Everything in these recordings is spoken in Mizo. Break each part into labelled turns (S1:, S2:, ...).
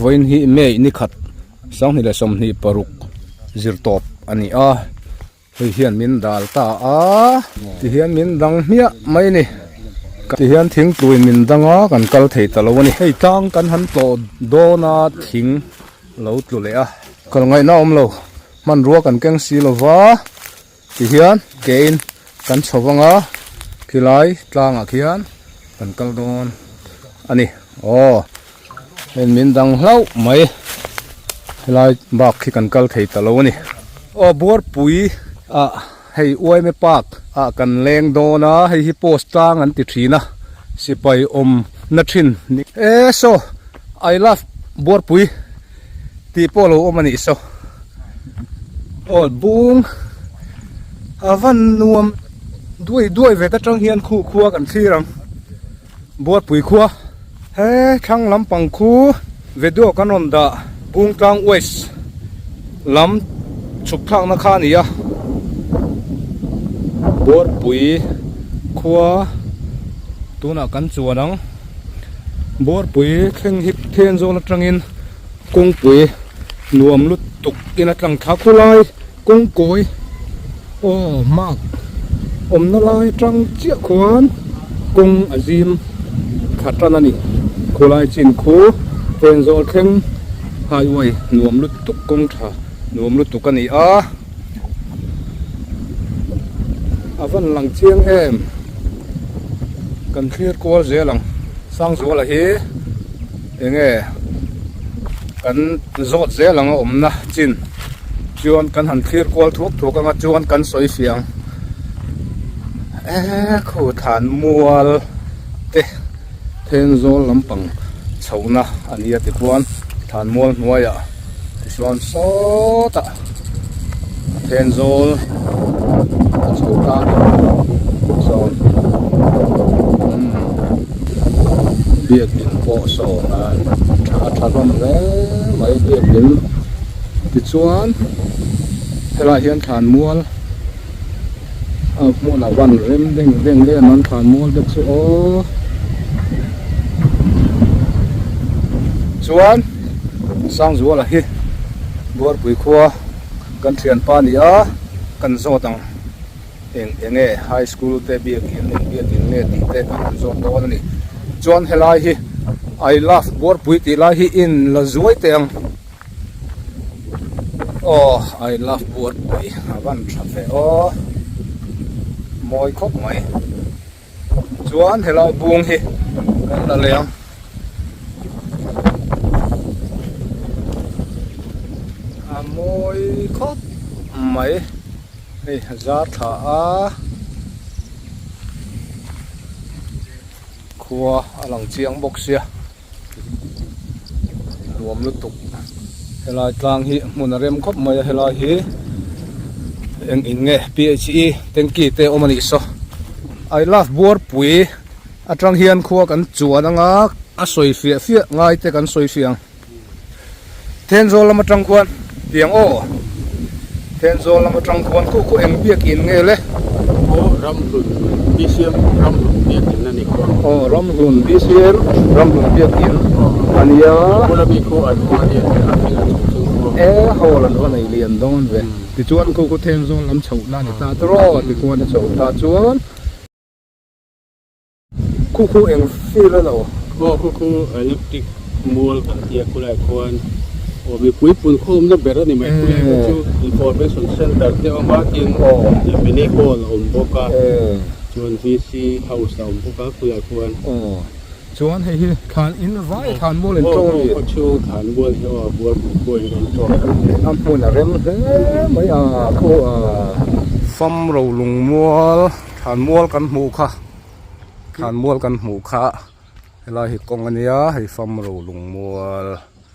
S1: Vawiin hi May ni khat sanghnih leh 26 zir tawp a ni a hei hian min dal ta a ti hian min dang hmiah mai a ni ti hian thingtluin min dang a kan kal thei ta lo a ni hei tlang kan han tlawh dawn a thing lo tlu leh a kal ngaihna a awm lo hmanrua kan keng si lo va. Tihian kein kan chho vang a, khilai tlangah khian kan kal dawn a ni. Aw hei min dang hlauh mai helai bak khi kan kal thei ta lo a ni. Aw buarpui ah hei uaime park ah kan leng dawn a, hei hi post tlang an ti thin a, sipai awm na thin ni. E saw I love buarpui tih pawh lo awm a nih saw. Aw bung a van nuam duai duai ve ta tang hian khu khua kan thlir ang buarpui khua he thlang lampang khu video kan rawn dah bung tlang west lam chhuk thlak na kha a ni a buarpui khua tunah kan chuan ang buarpui thleng hi thenzawl atangin. Kawngpui nuam lutuk in a tlang thla khulai kawngkawi aw mark awmna lai atang chiah khuan kawng a zim thla tan a ni khulai chin khu Thenzawl thleng highway nuam lutuk kawng tha nuam lutuk a ni a a van lang chiang em kan thlir kual zel ang Sangzuala hi. Enge kan zawt zel ang a awmna chin chuan kan han thlir kual thuak thuak anga chuan kan sawi fiah ang eee khu thlan mual te Thenzawl lampang chhohna a nia tikhuan thlan mual hnuaiah tichuan sawtah Thenzawl a chho ta a ni sawn umm biakin pawh sawn a tha tha hlawm hle mai biakin tichuan helaiah hian thlanmual a hmun a van rem deng deng em an thlanmual te chu aw chuan Sangzuala hi Buarpui khua kan thianpa a ni a, kan zawt ang eng eng nge high school te biakin eng biakin nge tih te kan han zawt dawn a ni. Chuan helai hi I love Buarpui tih lai hi in la zuai teh ang. Aw I love Buarpui a van tha ve aw mawi khawp mai. Chuan helai bung hi kan la leh ang. A mawi khawp mai hei a zar thla a khua a lang chiang bawk sia nuam lutuk helai tlang hi hmun a rem khawp mai a helai hi eng in nge phe tanky te awm a nih saw I love buarpui. Atang hian khua kan chuan anga a sawi fiah fiah ngai te kan sawi fiah ang. Thenzawl lam atang khuan tiang aw Thenzawl lam atang khuan khu khu eng biakin nge le?
S2: Aw Ramhlun BCM Ramhlun biakin a ni khaw.
S1: Aw Ramhlun BCM Ramhlun biakin a nia.
S2: Bula mi khu an hma lian leh a thil a chung chung khu.
S1: E hall an va nei lian dawn ve. Tichuan khu khu Thenzawl lam chhohna a ni ta tawh tichuan a chhoh ta chuan. Khu khu eng feel a lo.
S2: Aw khu khu electric mual kan tia khulai khuan aw mipui pun khawmna ber a ni mai khulai kha chu information center te awm a tin mini hall a awm bawk a chuan VC house a awm bawk a khulai khuan.
S1: Aw chuan hei hi thlan in vai thlan mual in tawng a ni.
S2: Aw khaw chhung thlan mual hi aw bual pui pawh in rawn tawng.
S1: A hmun a rem hle mai a khu a. Fam rolung mual. Thlanmual kan hmuh kha thlanmual kan hmuh kha helai hi kawng a nia hei fam ro lungmual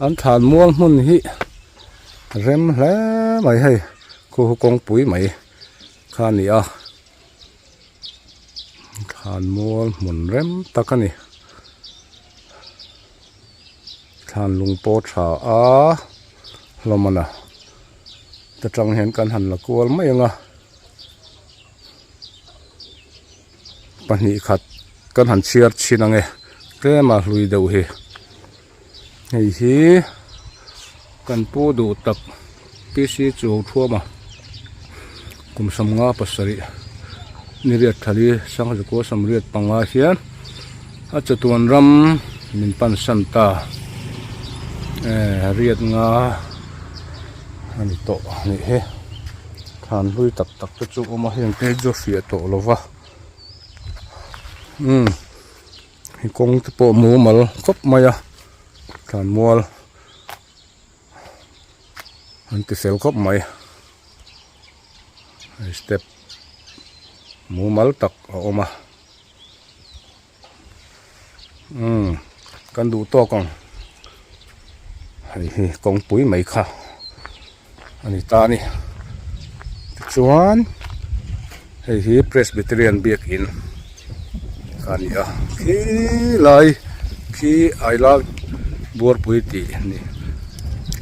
S1: an thlanmual hmun hi rem hle mai hei khu hu kawngpui mai kha a ni a thlanmual hmun rem tak a ni thlan lung pawh tha a hlawm a na ta tang hian kan han la kual mai ang a. pahnih khat kan han chhiar chhin ang e tlem a hlui deuh hi hei hi kan pu duh tak P C Chuau Thuama kum sawmnga pasarih ni riat thali Sangzikua sawmriat panga hian a chatuan ram min pan san ta eh riat nga a ni tawh a nih hi thlan hlui tak tak te chu awm a heng te chu a fiah tawh lo va umm hei kawng te pawh mumal khawp mai a thlan mual. An ti fel khawp mai hei step mumal tak a awm a umm kan duh tawk ang hei hi kawngpui mai kha a ni ta a ni tichuan hei hi Presbyterian biakin kha a ni a khilai khi aila buarpui tih a ni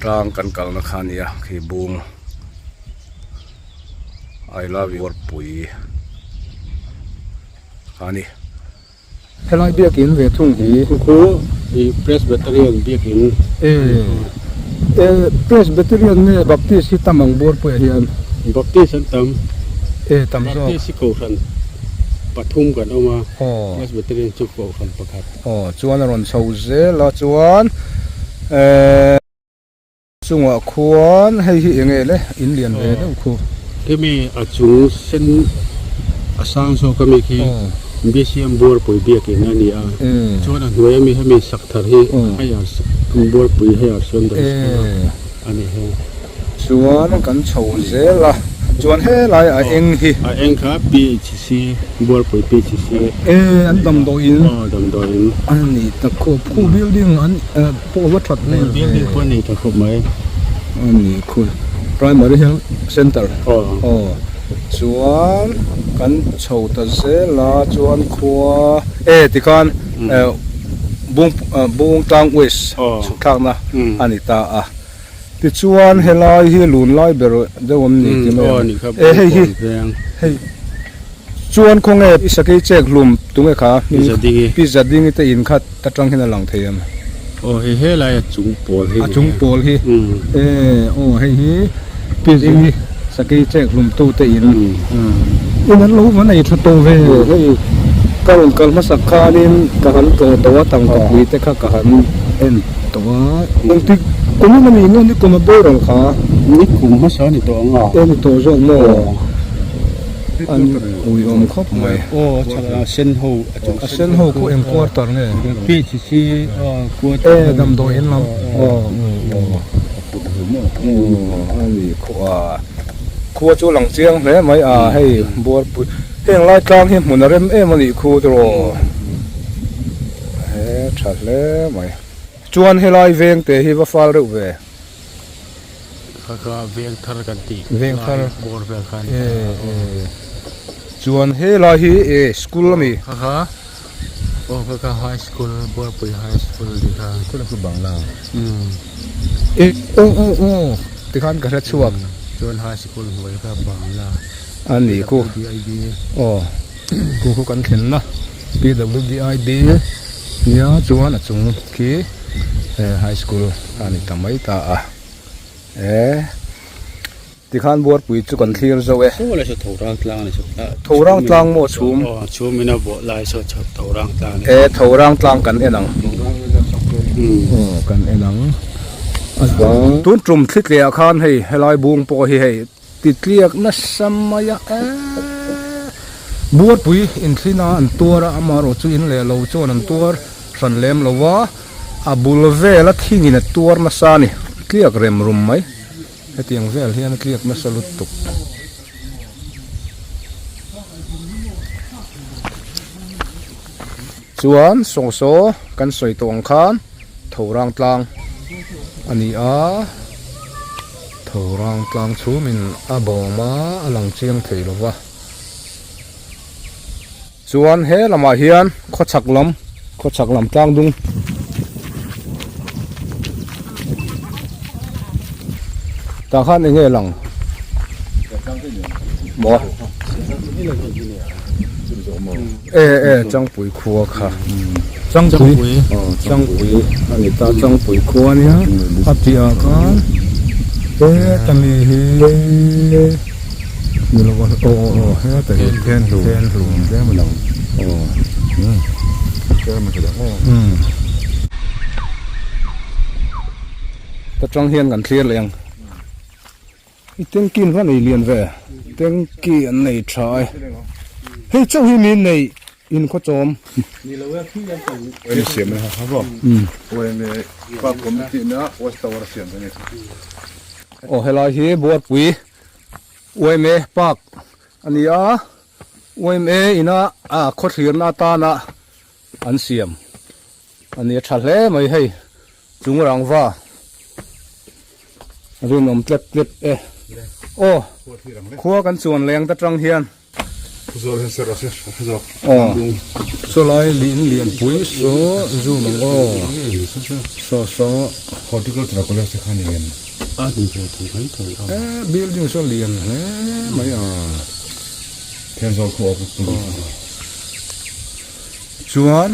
S1: tlang kan kalna kha a ni a khi bung aila buarpui kha a ni. Helai biakin ve thung hi.
S2: Khu i Presbyterian biakin.
S1: E e Presbyterian nge Baptist hi tam ang bur pawh hian.
S2: Baptist an tam.
S1: E tam zawk.
S2: Baptist hi kohhran pathum kan awm a. Aw. Presbyterian chu kohhran pakhat.
S1: Aw chuan a rawn chho zel a chuan e. Chungah khuan hei hi eng nge le in lian ve deuh khu.
S2: Khemi a chung sen a sang zawk ami khi BCM Buarpui biakin a ni a, chuan a hnuai ami hemi sak thar hi Higher Buarpui Higher Secondary School a ni he.
S1: Chuan kan chho zel a, chuan helai a eng hi.
S2: A eng kha PHC Buarpui PHC.
S1: E an damdawiin.
S2: Aw damdawiin.
S1: A ni tak khawp khu building an. Pawh va that hmel ve.
S2: Building pawh a nei tha khawp mai.
S1: A ni khu Primary Health Center aw chuan kan chho ta zel a chuan khua e tikhan bung Bungtlang West chhuk thlakna a ni ta a tichuan helai hi lun lai ber deuh awm ni ti mai ang e hei hi hei Chuan khawnge i sakei chek hlum tunge kha hming Pi Zadingi te in khat atang hian a lang thei em?
S2: Aw hei helai a chung pawl hi
S1: A chung pawl hi e aw hei hi Pi Zadingi sakei chek hlum tu te in in an lo va nei tha tawh ve hei ka rawn kal hmasak khanin ka han tlawh tawh a tangka pui te kha ka han en tawh a engtik kum in a ni nge ni kum a boral kha
S2: ni kum hmasa ni tawh ang a
S1: e ni tawh zawk maw? An ui awm khawp mai.
S2: Aw a sen ho a chung
S1: a sen ho khu eng quarter nge?
S2: PHC quarter
S1: e damdawi in lam aw a ni khua khua chu lang chiang hle mai a hei buarpui heng lai tlang hi hmun a rem em a nih khu tiraw he tha hle mai chuan helai veng te hi va fal reuh ve.
S2: Kha kha veng thar kan tih
S1: Veng thar.
S2: Lai bawr vel khan
S1: E e chuan helai hi e school a mi.
S2: Kha kha aw kha kha high school Buarpui high school tih kha.
S1: Khulai khu bangla. Umm e aw aw aw tikhan ka hre chhuak.
S2: Chuan high school hnuai kha bangla.
S1: A ni khu.
S2: PWDIB.
S1: Aw khu khu kan thlenna PWDIB nia chuan a chung khi e high school. A ni ta mai ta a e tikhan buarpui chu kan thlir zo e.
S2: Saw lai saw Thorang tlang a ni saw ta.
S1: Thorang tlang maw chhum?
S2: Aw chhum in a bawh lai saw Thorang tlang a ni.
S1: E Thorang tlang kan en ang. Aw kan en ang. Tun tum thli tliah khan hei helai bung pawh hi hei Titliak nasa mai a e. Buarpui inthlin a an tuar a, amaherawh chu in leh lo chuan an tuar hran lem lo va, a bul vel a thingin a tuar nasa a ni. Tliak rem rum mai, hetiang vel hian a tliak nasa lutuk. Chuan sawngsaw kan sawi tawh ang khan Thorang tlang a ni a. Thorang tlang chhumin a bawm a, a lang chiang thei lo va. Chuan he lamah hian khawchhak lam, khawchhak lam tlang dung. Tah khan eng nge lang? Maw? E e Changpui khua kha. Changpui Changpui a ni ta Changpui khua a nia a piahah khan heta mi hi ni lo a aw aw aw heta hi Thenhlum tlem a lang aw umm ta tang hian kan thlir leh ang. I tanky an va nei lian ve tanky an nei tha e hei chauh hi min nei in khaw chawm aw helai hi buarpui yma park a ni a yma ina a khawthlirna atana an siam A ni a tha hle mai hei chung rangva rinawm tlep tlep e aw khua kan chuan leng ta tang hian aw chulai lin lian pui saw zoom ang aw saw saw
S3: Horticulture college te kha ni em
S1: e building saw lian hle mai a
S3: Thenzawl khua a
S1: Chuan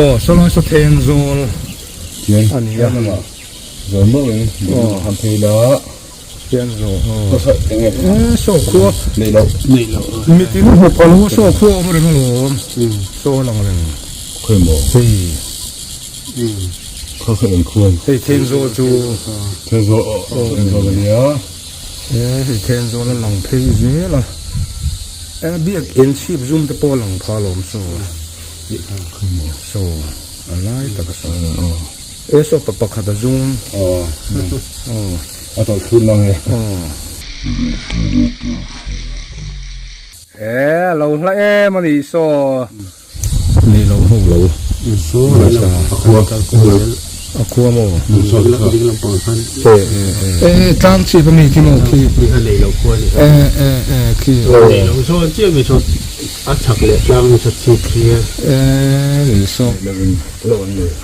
S1: aw sawlai saw Thenzawl a ni a.
S3: Zawl meuh in aw han phei la.
S1: Thenzawl aw. E saw khua.
S3: Nei loh.
S2: Nei loh.
S1: Mitin hmu pha lo saw khua awm reng alawm. Saw lang reng.
S3: Khawi maw?
S1: Hei.
S3: Khaw khaw eng khua.
S1: Hei Thenzawl chu.
S3: Thenzawl aw Thenzawl a nia.
S1: E hei Thenzawl a lang phei zel a. E biak in chhip zum te pawh a lang pha alawm saw saw a lai tak a saw e saw pa pakhat a zum
S3: aw a tawlh thun lang e
S1: e a lo hla em a nih saw Nei lo ho lo. A khua maw? E tlang chhip ami khi maw khi? E e e khi. E ni saw.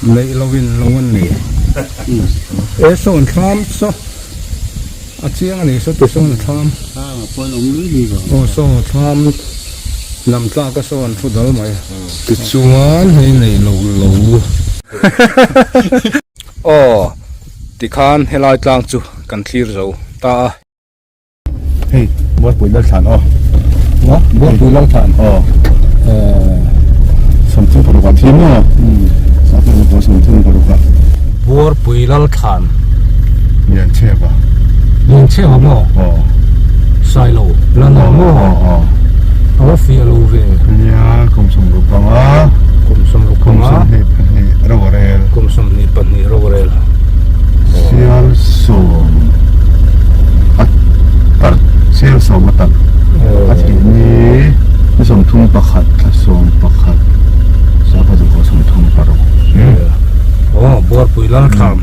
S1: Neih lo in lo an nei. E saw an thlam saw. A chiang a ni saw ti sawn a thlam. Aw saw a thlam lam tlak a saw an thu dal mai. Tichuan hei nei lo lo. Aw tikhan helai tlang chu kan thlir zo ta a.
S3: Hei Buarpui Lalthlan aw.
S1: Maw Buarpui Lalthlan.
S3: Aw. Sawmthum paruk ah thim maw? Sawmthum paruk sawmthum paruk ah.
S1: Buarpui Lalthlan.
S3: Lianchheva.
S1: Lianchheva maw?
S3: Aw.
S1: Sailo Lana maw?
S3: Aw aw.
S1: A va fiah lo ve.
S3: Nia kum sawmruk panga.
S1: Kum sawmruk panga.
S3: Kum 22 rorel.
S1: Kum 22 rorel.
S3: Sial sawm a tar sial sawm a tar a thih ni ni 31 thla 11 sangha zakua 36.
S1: Aw Buarpui Lalthlam.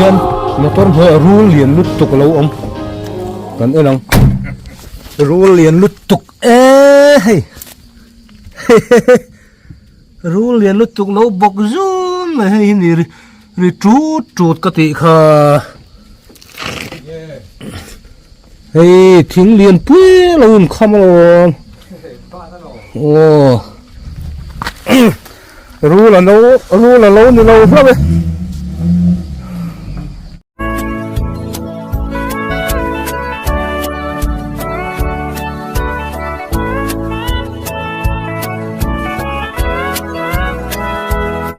S1: hian motor hnuaiah rul lian lutuk a lo awm kan en ang rul lian lutuk e hei rul lian lutuk lo bawk zun mai hei hi ni ri tut tut ka tih kha hei thing lian pui lo inkham alawm aw. Rul a no rul a lo ni lo hlauh e.